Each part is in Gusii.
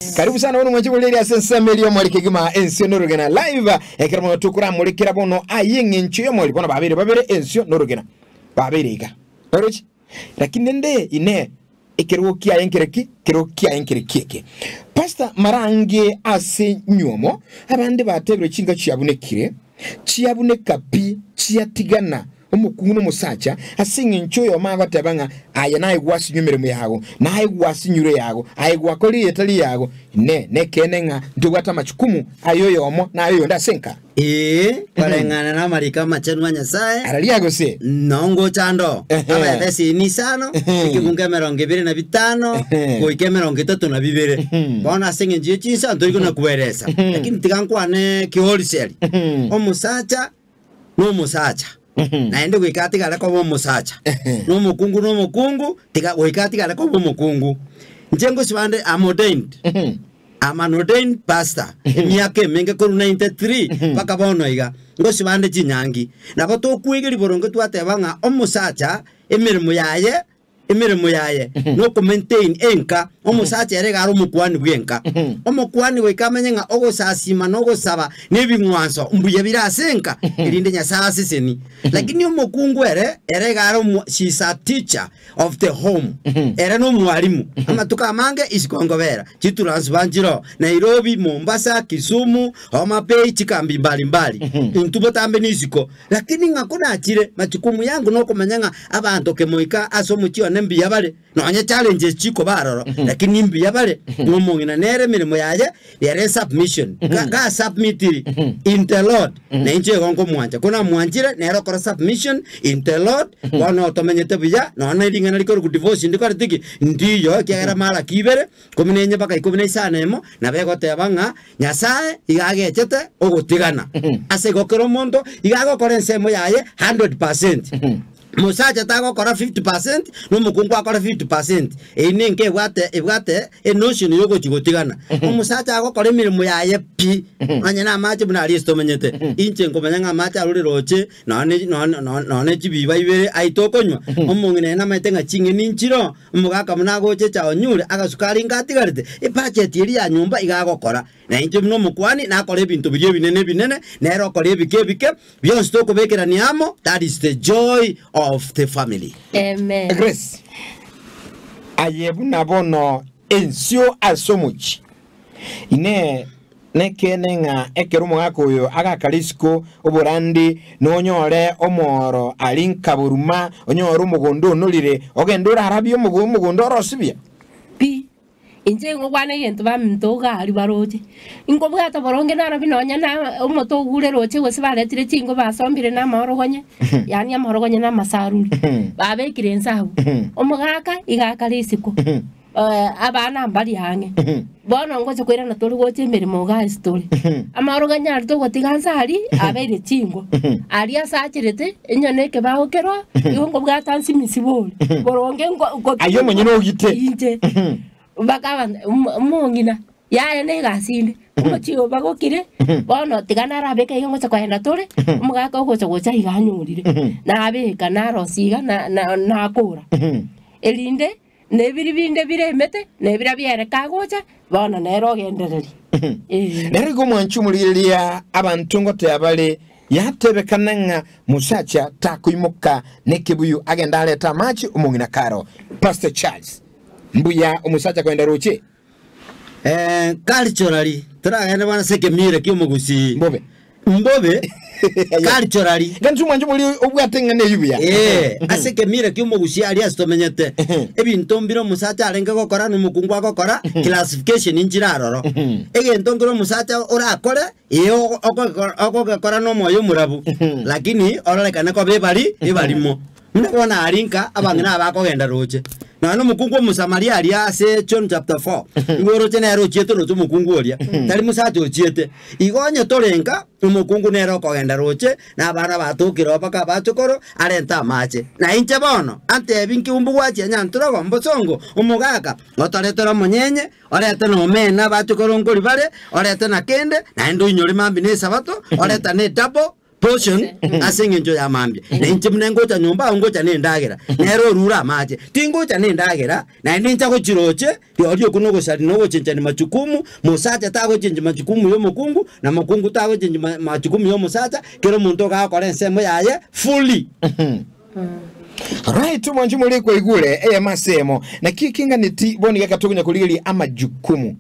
Karibu sana bono mwanche boria ase ensemo eria omori kegima ensio norogena live ekero bono tokoramorekera bono aye eng'encho y'omori bono babeire babere ensio norogena babeire iga oroche lakini rende ine ekerogo kiaye nkere ki kerogo kiaye nkere ki eke pastor marange ase nywomo abande batebire chinka chiabunekire chiabuneka pi chiatigana Omokungu na omosacha, ase engencho oyomo agoteba ng'a aye naye gwasinywa emeremo yago, naye gwasinyure eyago, aye gwakorire eyetari eyago. Inee! Nekeene ng'a ntobwate amachukumu aye oyomo na aye oyonde ase enka? Ee, koreng'ana namariko amachenu a Nyasae, Araria gose? nongocha ndo Ehe. Abaefesi ime isano, Ehe. ekebungo emerongo ebere na bitano, Ehe. goika emerongo etato na bibere. Bono ase eng'encho ye chinsa ntori kona kweresa, lakini tiga nkwane kiholiseri. Omosacha nomosacha, naende goika atigare koba omosacha, na omokungu nomokungu, tiga goika atigare koba omokungu. Inche ngosiba nde am ordained, am an ordained pastor, emiaka emenge korwa 93 mpaka bono iga, ngosiba nde chinyangi. Nabo tokwegeria boronge twateba ng'a omosacha emeremo yaye Emeremo yaye nokomaintain enka, omosacha ere iga are omokuani bw'enka. Omokuani goika amenye ng'a ogosasima na ogosaba na ebing'wanso mbuya bire ase enka, erinde Nyasae aseseni. Lakini omokungu ere, ere iga are omo she is a teacher of the home. Ere nomwalimu. Amatuko amange isiko nkobera, chitranspher nchiroo, Nairobi, Mombasa, Kisumu, Homa Bay, chikambi mbali mbali. Intwe botambe nisiko. Lakini ng'a konachire machukumu yango nokomanya ng'a abanto kemoika ase omochie one mbuya bare, nonye challenges chikoba aroro, lakini mbuya bare, ng'a omong'ina nere emeremo yaye ere submission. Ga ga submitiri in the Lord, na inche igo nkomwancha. Ko namwanchire, nere okora submission in the Lord, bono tomenyete buya, nonya ring'ana rikorokwa divorce ndikoreti ki? Ndiyo, ekiagera Malaki ibere, Ikomi na enye mpaka ikomi na isano emo, nabo egoteba ng'a Nyasae iga agechete ogotigana. Ase igo kera omonto iga agokora ensemo yaye 100%. Mosacha tagokora 50% na omokungu akore 50%. Eyio nenka ebwate ebwate enotion ya ogochia gotigana. Omosacha agokora emeremo yaye pi, onye na amache buna aria ase tomenyete. Inche nkomanya ng'a amache arure roche, nonye nonye nonye chibiba ibere aye tokonywa, omong'ina ere namanyete ng'a ching'eni nchiroo, Omogaka buna agocha echaye onyure agasuka arenge atigarete, ebacheti eria ya nyomba iga agokora. Na inche buna omokuani nakore ebinto biria ebinene ebinene, nere okora ebike ebike, bionsi tokobekerania amo, that is the joy of the family. Amen. Grace, aye buna bono ensio ase omochie. Inee! Nekeene ng'a ekero omogaka oyo agakara isiko oborandi, nonyore omooro aria nkaboruma, onyore omogondo onorire, ogende orarabie omogondo orosibie? Pi, inche ingokwana egento baminto iga aria baroche. Inkobwata boronge narobia nonya na omote ogure roche gose baretire chinko basombire na amaorogonye, yaani amaorogonye na amasaruri, babekire inse abwo. Omogaka iga akare isiko. Abana mbari ang'e. Bono ngocha koirana tore gocha emeremo iga ase tore. Amaorogonye aria togotiga nse aria abeire chingo. Aria ase acherete onye na ekebao keroo, igo nkobwata nsimisi bori. Boronge nko- nko- Aye omonyene ogite. Inche. Mpaka abanto omo- omong'ina, yaya na egasi inde, omochie oyo bagokire, bono tiga narabeke iga ngocha kogenda tore, omogaka ogocha gocha iga anyorire. Nabeka narosia iga na- na- nakora. Erinde Na ebiri binde bire emete, na ebiria biere kagocha, bono nere ogendereria. Ee. Nere igo omwanchi omorigereria abanto ngoteeba bare, Yatebekana ng'a mosacha takoimoka nekebuyu agende arete amache omong'ina karo. Pastor Charles, Mbuya omosacha kogenda roche? Eh, culturally toragende bono ase ekemira kia omogusii. Mbobe. Mbobe culturally. Gani omwancho bori obwate eng'ana eyio buya. Eh, ase ekemira kia omogusii aria ase tomenyete, ebinto mbire omosacha arenge gokora na omokungu agokora, classification nchire aroro. Egento nkere omosacha orakore, ee ogo- ogokora ogogekora na omoyo omorabu, lakini ororekane koba ebari ebarimo. Buna bono aria nka abang'ina aba bakogenda roche. Nonya nomokungu Omosamaria aria ase John chapter 4, igo oroche nere ochiete roche omokungu oria, tari mosacha ochiete. Igo onye tore nka, omokungu nere okogenda roche, na abana batokire oo mpaka abachokoro, arente amache. Na inche bono, antebi nki umbu gwachia nyanturogo, mbosongo, omogaka, otoretere omonyenye, orete na omena abachokoro nkori bare, orete na kende, naende oinyore mambia na esabato, oreta ne edouble. portion ase eng'encho ya mambia. Na inche buna ngocha nyomba ao ngocha na endagera, nere orure amache. Tingocha na endagera, naende inche agochiroche, rirorio okwo nogosari na ogochenchani majukumu, mosacha tagochenchi majukumu ya omokungu, na mokungu tagochenchi ma majukumu ya omosacha, kera omonto iga agokora ensemo yaye fully. Right, omwanchi more kwaigure eyemo ase eyemo. Naki ekenganeti bono iga tokonya korigereria amajukumu.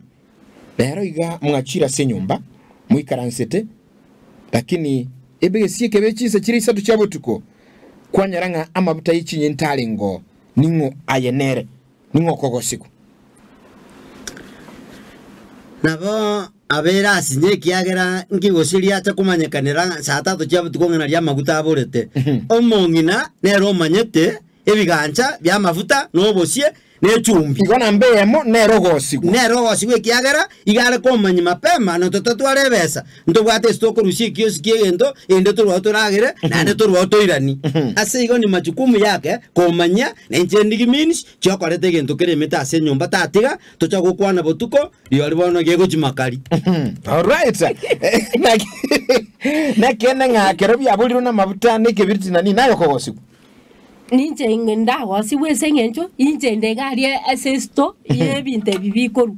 Rero iga mwachire ase enyomba, moikaransete, lakini ebegesie ekebe chinsa chiria isato chia botuko, kwanyora ng'a amabuta ye chinyeni tarengoo, ning'o aye nere, ning'o okogosigwa? Nabo abeire asinye ekiagera nki gose riacha komanyekanera ng'a saa tatu chia botuko ng'a nario amaguta aborete. Omong'ina nere omanyete ebigancha bi'amafuta, na obosie, na echumbi. Igo namba eyemo nere ogosigwa. Nere ogosigwa ekiagera iga are komanyia mapema na totatwara ebesa, ntobwate ase tokorusia ekiosi ki'egento, erinde torwao toragere, naende torwao toiranie. Ase igo ni majukumu yake komanyia, na inche ndigi means chiokoreta egento kere emete ase enyomba tatiga, tocha gokwana botuko, riori bono gegochia makari. Alright. Nekeene ng'a ekero biaborirwe namabuta na ekebiriti nani naye okogosigwa. Ninche inge ndagosigwe ase eng'encho inche inde iga aria ase esito y'ebinto ebi bikorwa.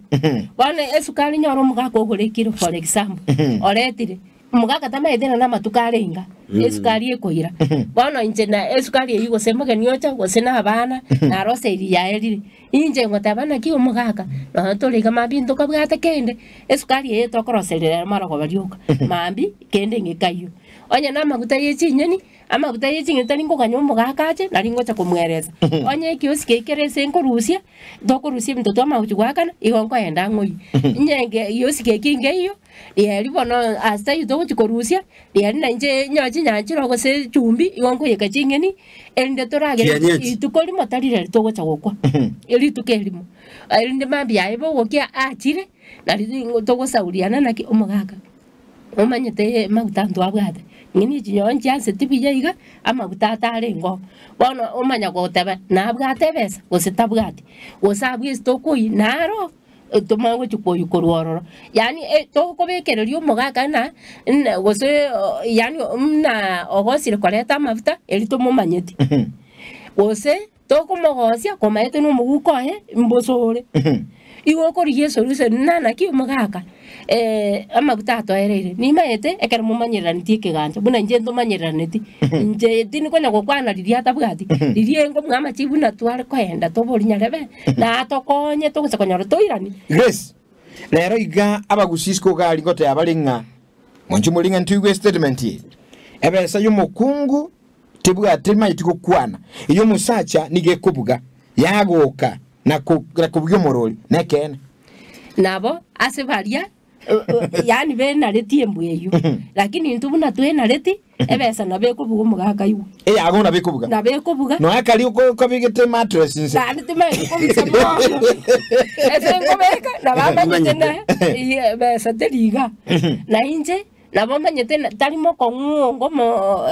Bono esukari nyore omogaka ogore ekilo for example, oretire, omogaka tamaete nonye namatuko are inga, esukari ekoira. Bono inche na esukari eywo gose mogeni ocha gose na abana, naroseiri yaerire, inche ngoteba naki omogaka, nonye tore iga mambia ntokabwate kende, esukari eye tokoroseria rero marogoba rioka, mambia kende ng'ekaiyo. Onye namaguta ye chinyeni. Amaguta ye ching'eni tari nkoganya omogaka ache, nari ngocha komweresa. Onye ekiosi kei kere ase nkorusia, tokorusia ebinto twamanya gochia goakana, igo nkoenda ng'oyie. Inye nge giosi keki nkeiyo, riaria bono ase taiyo togochia korusia, riaria na inche nyoe chinyanchera gose echumbi, igo nkoiyeka ching'eni, erinde toragere Kienyeji. rituko rimo tari riaria togocha gokwa, rituko erimo. Erinde mambia yaye bogokia achire, nari togosauriana naki omogaka. Omanyete amaguta ntwabwate, ng'ina chinyoyo nchianseti buya iga, amaguta atarengeo. Bono omanya goteba nabwate ebesa gose tabwati, gose abwo ase tokoyia naro tomanye gochia koyia korwa ororo. Yaani tokobekereria omogaka ng'a ng'a gose yaani muna ogosire koreta amafuta eri tomomanyeti, gose Tokomogosia komaete nomoguko oye mbosore. Igo okorigia esolution na naki omogaka amaguta atoereire. Nimaete ekero momanyeranetie ekegancha buna inche ntomanyeraneti, inche tindi konya gokwana riria atabwati, riria nkomwa amachibu buna tware koenda tobori nyarebe, na atokonye togocha konyora toirani. Grace, rero iga abagusii isiko iga aria ngoteba bare ng'a mwanche more ng'a ntoigwe estatement eye, ebesa yomokungu Tebwati emaiti gokwana, ey'omosacha nigo ekobuga, yagoka na kobugia omorori, nekeene. Nabo ase baria yaani benareti embwa eyio, lakini intwe buna twenareti, ebesa nabo ekobuga omogaka aigwe. Eyago nabo ekobuga. Nabo ekobuga. Nonya karia okabegete emattress inse. Naende timanyeti kobisa mono. Ase nkobeka, nabo amanyete na ebesa teri igaa. Na inche. Nabo omanyete na tari mokong'u ongo mo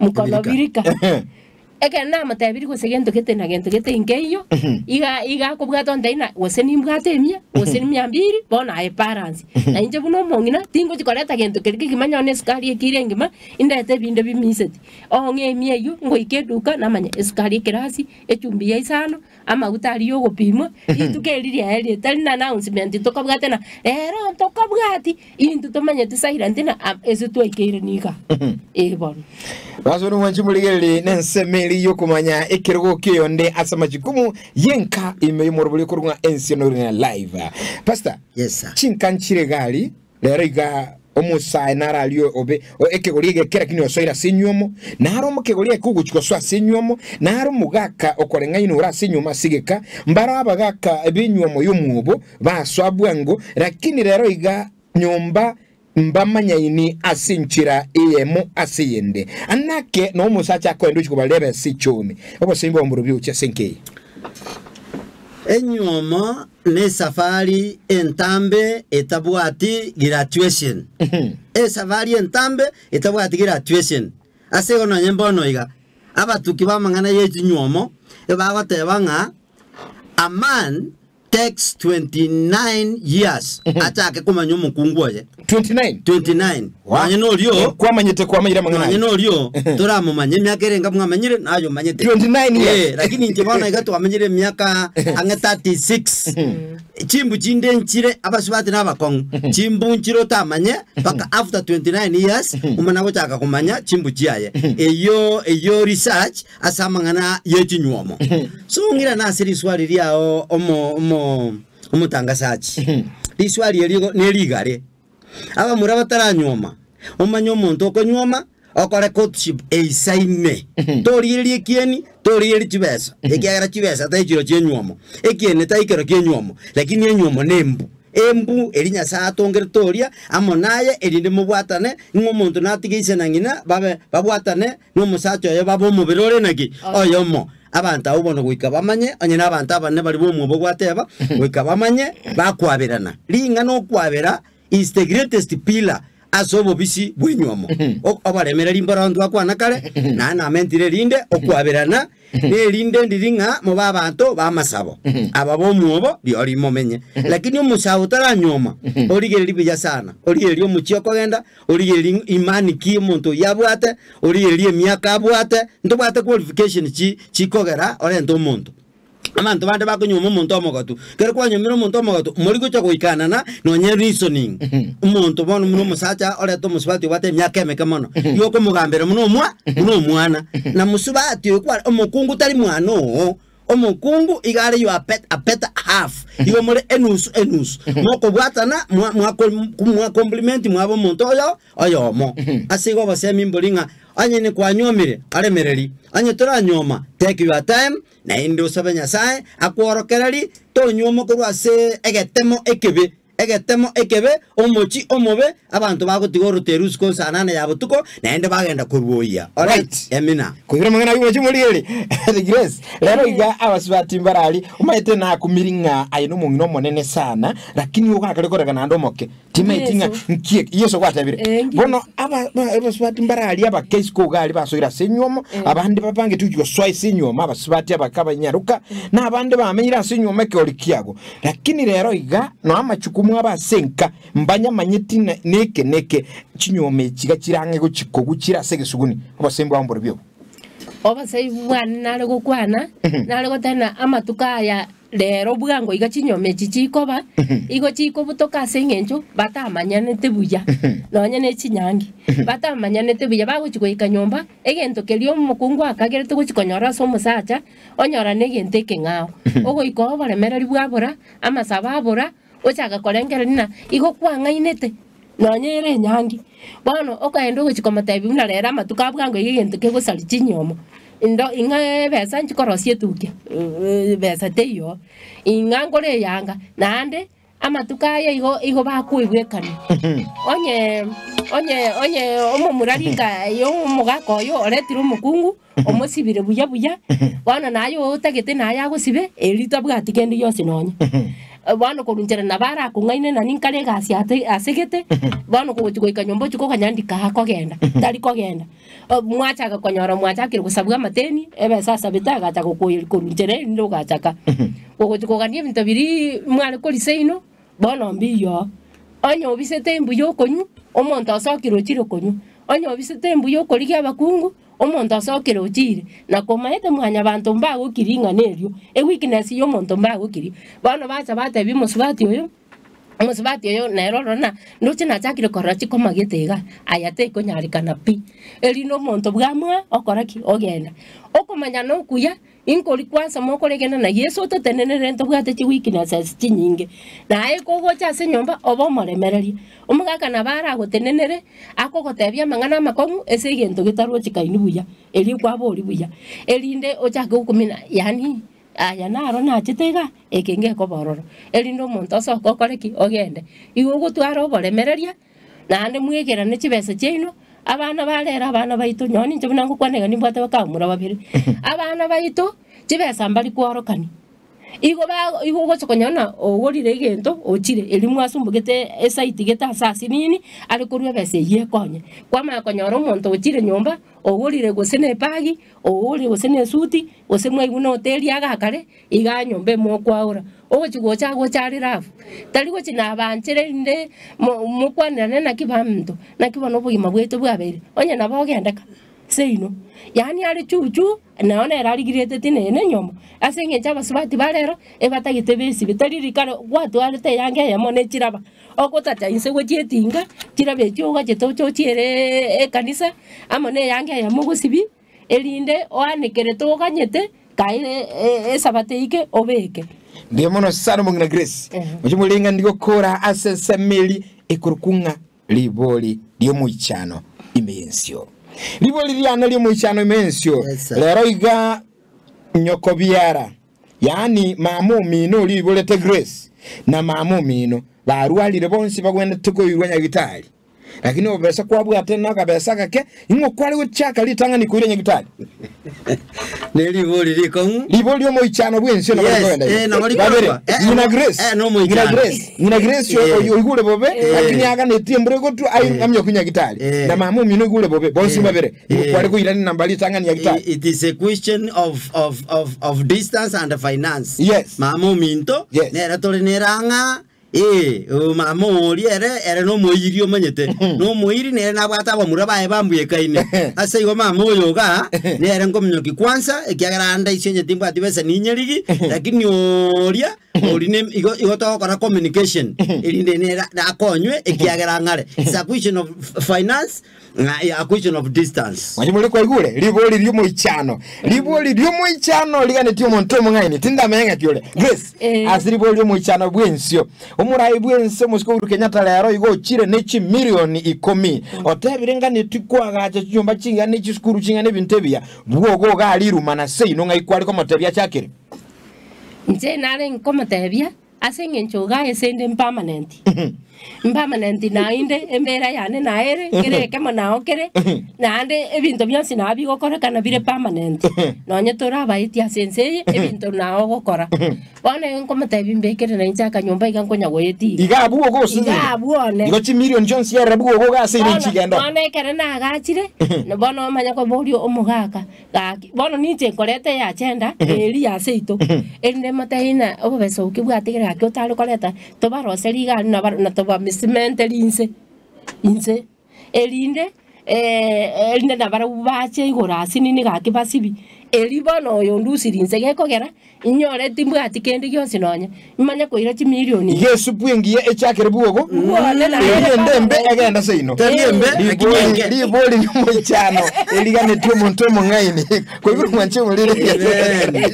mokono birika. Ekero namotebirie gose gento gete na gento gete nkeiyo, iga iga akobwata ontebia ng'a gose nimbwate emia, gose ni mia mbiri, bono aye balance. Na inche buna omong'ina, tingochi koreta gento keria kegima nonye na esukari ekiro engima, indete ebinde bimiseti. Ong'e emia eywo, ngoika eduka, namanya esukari ekerasi, echumbi ya isano, Amaguta aria y'ogopimwa, rituko eri riaye ritari na announcement tokabwate na rero ntokabwati, intwe tomanyete silent na ase twaikeire niga. Ee bono. Basore mwanche morigererie nensemo eri y'okomanya ekerogo ki'eyonde ase amachukumu y'enka ime y'omorobori okorwa ng'a ense norina live. Pastor, Yes, sir. chinka nchire gari Rero iga omosae nararie obe ekegori egeke lakini osoire ase enywomo, naro omokegori eke ogochia gosoa ase enywomo, naro omogaka okoreng'aina ore ase enywomo ase egeka, mbaro abagaka b'enywomo y'omwobo basoa bwango, lakini rero iga nyomba mbamanyaini ase enchera eyemo ase eyende. Anake noo omosacha akoenda ochia kobareba ase echomi, obosemi bwabo mborobio gochia ase enka eye. Enywomo nesafari entambe etabwati graduation. Esafari entambe etabwati graduation. Ase igo nonye mbono iga, abatuki b'amang'ana ye chinywomo ebagoteba ng'a a man. takes 29 years achake komanya omokungu oye. 29 29. Nonye norio Kwamanyete kwamanyire amang'ana nonye aya. norio toramomanya emiaka ere enga mwamanyire naye omanyete. 29 years. Eh, lakini inche bono iga twamanyire emiaka ang'e 36. Chimbu chinde nchire abasubati na abakong'u chimbu nchire otamanye mpaka after 29 years omana gochaka komanya chimbu chiaye. Eyo eyo research ase amang'ana ye chinywomo. So ng'irane ase riswali riao omo omo omotangasachi. Riswali eri igo nerigare. Abamura bataranyuoma, omanye omonto okonyuoma, okore courtship eisaine. Torigereria ekieni, torigereria chibesa, ekiagera chibesa tai chiro chia enyuomo. Ekieni tai kero kia enyuomo, lakini enyuomo na embu. Embu eri Nyasaye atongerete oria, amo naye erinde mobwatane, ng'a omonto natige ise na ng'ina, babe babwatane na omosacha oye babe omobere ore naki? Oyomo. Abanto abwo bono goika bamanye, onye na abanto abanene baria b'omwobo gwateba, goika bamanye, bakwaberana. Ring'ana okwabera is the greatest pillar ase obobisi bw'enywomo. O- Oboremereri mboro ntwakwana kare, naende namentire erinde okwaberana, na erinde ndiri ng'a mobe abanto b'amasabo, aba b'omwobo rirorio momenye. Lakini omosae otaranywoma, origererie buya sana, origererie omochie okogenda, origererie imani ki omonto oyio abwate, origererie emiaka abwate, ntobwate qualification chi chikogera orente omonto. Abanto bande bakonyuoma omonto omogotu, ekero kwanyuomire omonto omogotu, mori gocha goikanana nonye reasoning. Omonto bono buna omosacha orete omosubati obwate emiaka emeke mono, igo okomogambera buna omwa buna omwana. Na mosubati oyo kware omokungu tari mwana oo, omokungu iga are your bet a better half, igo more enusu enusu, mokobwatana mwa mwa mwa compliment mwaba omonto oyo oyomo. Ase igo obosemi mbori ng'a onye nikwanyuomire oremereri, onye toranyuoma take your time, Naende osabe Nyasae akworokererie tonyuoma korwa ase egetemo ekebe, egetemo ekebe, omochie omobe, abanto bagotiga oroteru isiko saa nane ya botuko, naende bagenda korwoyia. Ore Right. Emina. Koigora amang'ana ayio mochie morigererie. The Grace. Rero iga abasubati mbarari, omanyete nakumiri ng'a aye nomong'ina omonene sana, lakini ogakare korekana naende omoke. Timaeti ng'a Yeso. nki eke Yeso gwatebire. Eh, nki Bono Yeso. aba ba- abasubati mbarari abake isiko iga aria basoire ase enywomo, abande babangete gochia gosoa ase enywomo, abasubati abake abanyaroka, na abande bamenyire ase enywomo ekeori kiago. Lakini rero iga noa amachukumu abo ase enka, mbanyamanyeti na neke neke, chinywomo echi iga chire ang'e gochia kogwa chire ase egesuguni, obosemia bwabo mborobio obo. Obosemi bwane nare gokwana, nare goteba amatuko aya Rero bwango iga chinyoma echi chikoba, igo chikobutoka ase engencho batamanyanete buya, nonya ne chinyangi, batamanyanete buya bagochia goika nyomba, egento keria omokungu akagerete gochia konyora ase omosacha, onyora negento ekeng'ao. Ogoika oboremereri bwabora, amasabo abora, ochaka korengereria ng'a igo kwang'ainete, nonya ere enyangi. Bono okaenda ogochia komotebia buna rero amatuko a bwango iga egento kegosaria chinyomo, ndo ing'a ebesa nchikorosia etukia, besa teiyo, ing'a nkore eyanga, naende amatuko aya igo igo bakoigwekania. Onye onye onye omomura rika ya omogaka oyo oretire omokungu, omosibire buya buya, bono naye otagete naye agosibe, erio tabwati kende gionsi nonye. Bono korwa inchera nabo arakong'aine na ninkare egasi ate asegete, bono kogochia goika nyomba ochia koganya ndika akogenda, tari kogenda. Mwachaka konyora mwachakire gosabwa amateni, ebesa asabete agacha gokoyeria korwa inchera erinde ogachaka. Ogochia kogania ebinto biria mware korisia inwe, Bono mbiyo, onye obisete embuya okonywa, omonto osokire ochire okonywa, onye obisete embuya okorigia abakungu, omonto osokire ochire, na komaete mwanyabanto mbagokiri ring'ana erio, eweakness y'omonto mbagokiri. Bono bacha batebia omosubati oyo, omosubati oyo nere ororo ng'a ndoche nachakire korora chikomagete iga, aya tekonyarekana pi. Erinde omonto bwamua okora ki? Ogenda. Okomanyana okuya. Inkori kwansa mokoregena na Yeso ototenenere ntobwate chiweaknesses chinyinge. Naye kogocha ase enyomba obe omoremereria. Omogaka nabo aragotenenere akogotebia amang'ana amakong'u ase egento getarochikaini buya, erio kwaboria buya, erinde ochake gokumina yaani aya naro nachete igaa, eke ngekoba ororo. Erinde omonto osoke okore ki? Ogende. Igo ogotwara oboremereria. Naende mwegerane chibesa chiaino, abana ba rero, abana baito, nonye ninche buna ngokwana iga nimbwate bakaumura babere, abana baito chibesa mbari kworokania. Igo ba igo ogocha konyora ng'a ogorire egento ochire, erio mwasumbogete esaiti gete ase asinini, are korwa ebesa eyio ekonye. Kwamanya konyora omonto ochire nyomba, ogorire gose na ebagi, ogorire gose na esuti, gose mwaigwa na hoteli agakare, igaa nyomba emokwaura. Ogochi gocha agocha are rafu, tari gochi nabanchere erinde mo mokwanerane naki baminto, naki bono obogima bwaito bwabeire, onye nabo ogendeka seino. Yaani are chuchu, nao nere arigirete tinene nyomba, ase eng'encho abasubati ba rero, ebatagete besibe, tari rikaro gwatwarete eyanga eyemo ne chiraba, ogotacha inse gochia etinga, chiraba echio ogachete oche ochiere ekanisa, amo na eyanga eyemo ogosibia, erinde oanekerete oganyete kae esabato eike obeke. Mbuya mono sana omong'ina Grace. Moche moreng'ani ndigokora ase ensemo eri ekorokwa ng'a ribori ri'omoichano ime y'ensio. Ribori riane ri'omoichano ime y'ensio Yes, sir. rero iga nyoko biara, yaani mama omino oria oiborete Grace na mama omino barwarire bonsi bagwenerete koirwa nyagitari. Lakini obobesa kwabwate na akabesa agake, ing'o kware gochaka ritang'ani koira nyagitari? Ne ribori rikong'u. Ribori ri'omoichano bw'ensio nabo Yes, rikogenda iga. eh, nabo Babere, rikorokwa. Eh, ng'ina Grace, eh, nomoichano. ng'ina Grace, ng'ina Grace Eh. oyo oigure bobe, Eh. lakini aganetie embura egotwa ai Eh. amioke nyagitari. Eh. Na mama omino oigure bobe, bonsi Eh. babere. Ing'o Eh. kware koirania namba ritang'ani nyagitari? It is a question of, of, of, of distance and finance. Yes. Mama ominto, Yes. nere tore nerang'a Ee, omama oria ere, ere nomoiri omanyete, nomoiri nere nabwate abamura baye bambwekaine. Ase igo mama oyo igaa, nere nkominyokia kwanza, ekiagera ande ase onye timbwati besa ninyerigi, lakini oria, oria ne igo igo togokora communication, erinde nere akonywe ekiagera ang'are. It's a question of finance, Ng'a a question of distance. Mwanche more kwaigure ribori ri'omoichano, ribori ri'omoichano riganetie omonto omong'aini, tindamenya ng'aki ore. Grace, Eh. ase ribori ri'omoichano bw'ensio, omorai bw'ense omosike Uhuru Kenyatta rero igo ochire ne chimilioni ikomi, otebire nganetie koagacha chinyomba ching'ana ne chisukuru ching'ana ebinto ebiya, bwogo iga riruma seino ng'ai kware komotebia achakere? Inche nare nkomotebia Ase engencho iga ase inde mpermanent, mpermanent naende embera yane naere, kere ekemo nao kere, naende ebinto bionsi nao bigokorekana bire permanent. Nonye tore abaeti ase ense eye, ebinto nao ogokora. Bono nkomotebia mbekere nainche akanyomba iga nkonya goetia iga. Iga abwo ogosesenia. Iga abwo one. Igo chimilioni chionsi erere bwogo iga ase ire Bono nchigenda. bono ekere nagachire, bono omanye koboria omogaka, Gaki, bono ninche nkoreta eagenda eria ase seito, erinde motebie ng'a obobesa obo kebwatigire gaki otare koreta, tobaroserie iga aria nabaro na tobamisimenterie inse, inse, erinde erinde nabarabwo bache igoro ase nini gaki basibi, erio bono oyo ondusirie inse gekogera, Inyore timbwati kende gionsi nonya, imanye koira chimilioni. Iga esupu engiya echakere bwogo, Bwone naye eria ende embe baba. egende seino. Tari embe, lakini Ribori enge. ribori ri'omoichano eriganetie omonto omong'aini koigure mwanche omoriri Amen.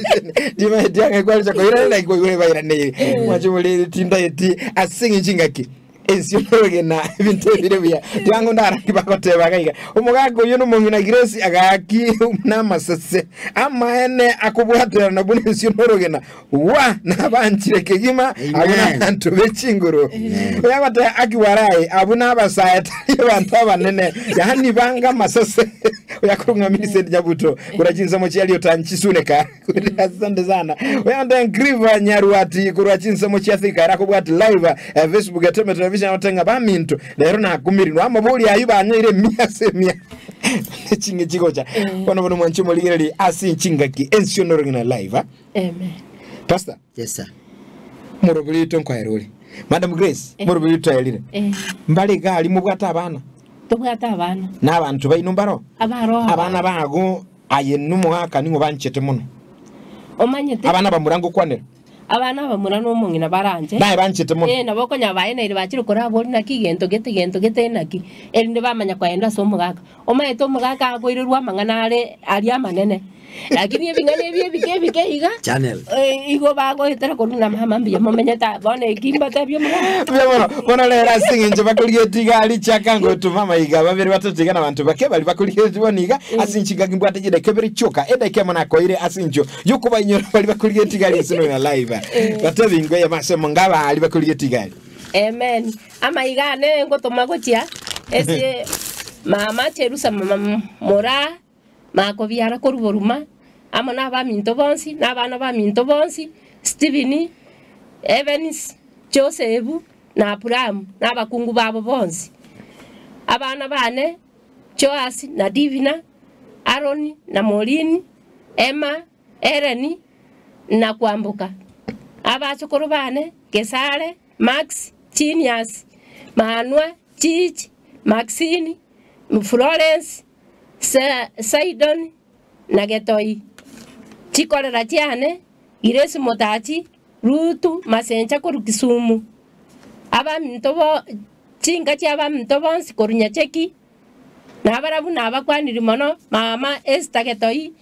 timaeti ang'e kwaricha koirana naki koigure bairaneire mwanche omoriri tindaeti ase eng'encho engaki Ensio norogena ebinto ebire buya tiango ndaraki bagoteba iga iga omogaka oyio nomong'ina Grace agaki namasese amaene akobwaterana buna ensio norogena wa nabanchire kegima abwo Amen. nabanto be chinguru oyo agoteba aki warai abwo nabasae tari abanto abanene yaani banga amasese oyo akorwa ng'a Millicent Nyabuto korwa chinsemo chia Riotan Chisuneka Asante sana. Oyonde Griva Nyaruati korwa chinsemo chia Thika era kobwati live eh, Facebook eteme television otenga baminto rero nakumirinwa amabori ayu banyoire emia ase emia chinge chigocha bono bono mwanche morigereri ase chingaki ensio norogena live ah. Amen. Pastor Yes, sir. morobiri oito nkoera ore Madam Grace morobiri oito erire Eh, mbare iga aria mobwate abana tobwate abana na abanto baino mbaro abaro abana bago Aye nomogaka ning'o banchete mono? Omanyete. Abana abamura ngokwanera. Abana abamura na omong'ina baranche. Naye banchete mono. Ee, nabo okonyora baeneire bachire koraboria naki gento gete gento gete naki, erinde bamanya koenda ase omogaka. Omanyete omogaka akoirerwa amang'ana are aria amanene, lakini ebing'ana ebi ebike ebike iga, Channel. igo bagoetera korwa buna mama mbuya momenyete aa, bono eki mbatebie omogaka. Mbuya mono. Bono rero ase eng'encho bakorigetie iga richaka ngotoma amaiga babere batato iga na abanto bake baria bakorigetie bono iga Ase inche ngaki mbwate chidaika ibere chioka, edaika emo nakoeire ase incho y'okobainyora baria bakorigetie igari inse nonya live. Batebie ingo eyemo ase emo ngaba aria bakorigetie igari. Amen. Amaiga ane ngotoma gochia ase mama Jerusa mama moraa makobiara korwa boruma amo nabaminto bonsi na abana baminto bonsi. Stephen, Evans, Joseph na Abrahamu, na abakungu babo bonsi. Abana bane, Joas na Divina, Aaron na Maureen, Emma, Ellen na Kwamboka. Abachokoro bane, Gesare, Max, Genius, Manwa, Chich, Maxine, Florence, Sidon na Getoi. Chikorera chiane, Grace Motachi, Rutu, Masencha korwa Kisumu. Abaminto bo chinka chia abaminto bonsi korwa Nyacheki, na abarabu nabakwaniri mono, mama Esther Getoi,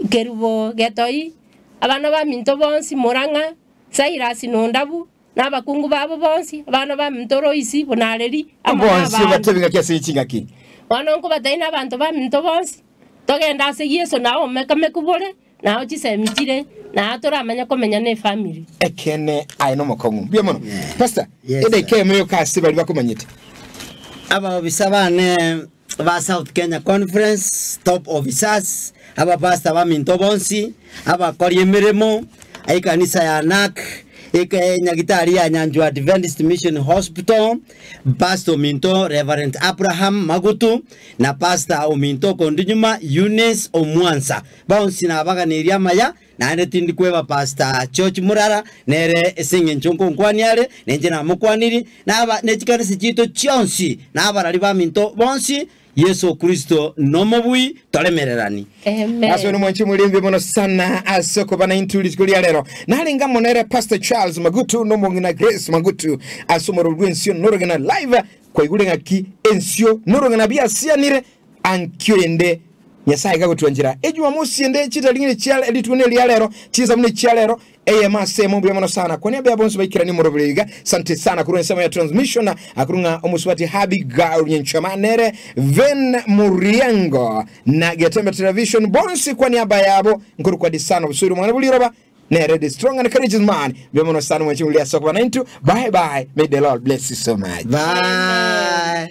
Kerubo Getoi, abana baminto bonsi Murang'a, Cyrus Nondabu, na abakungu babo bonsi, abana baminto Roisi Bonareri, amo na Bonsi abana. batebi ng'aki ase ching'aki. Bono nkobatebia na abanto baminto bonsi, togende ase Yeso nao omeka-meku bore, nao chisemi chire, nao toramanye komenya na efamiri. Ekene aye nomokong'u. Mbuya mono. Yeah. Pastor, Yes, edaika sir. emo yoka ase baria bakomanyete. Abaofisa bane ba South Kenya Conference, top officers, abapastor baminto bonsi, abakori emeremo, ekanisa ya NAC, eke nyagitari ya Nyanchwa Adventist Mission Hospital, pastor ominto Reverend Abraham Magutu, na pastor ominto kondi nyuma Eunice Omwansa. Bonsi nabaganirie amaya, naende tindi kweba Pastor George Murara, nere ase eng'encho nkonkwani are, nenche namokwaniri, naba ne chikanisa chiaito chionsi, na abarari baminto bonsi, Yeso Kristo nomobui, toremererani. Amen. Ase nomwanchi morimbi mono sana ase okoba naintwe rituko ria rero. Narenge amo nere Pastor Charles Magutu nomong'ina Grace Magutu ase omorero bw'ensio norogena live kwaigure ng'aki ensio norogena biasianire ankio ende Nyasaye gagotwanchera ejumamosi ende chitari ng'ina chia rituko neria rero chinsa buna echia rero eyemo ase emo mbuya mono sana kwania mbuya bonsi baikeranie omoroberi iga sante sana korwa ensemo ya transmission akorwa ng'a omosubati Habi Gaur Nyanchama nere Ven Muriango na Getembe Television bonsi kwa niaba yabo nkorokwa sana obosuri omwana boriroba nere the strong and courageous man mbuya mono sana mwanchi ase okoba naintwe bye bye may the Lord bless you so much. Bye.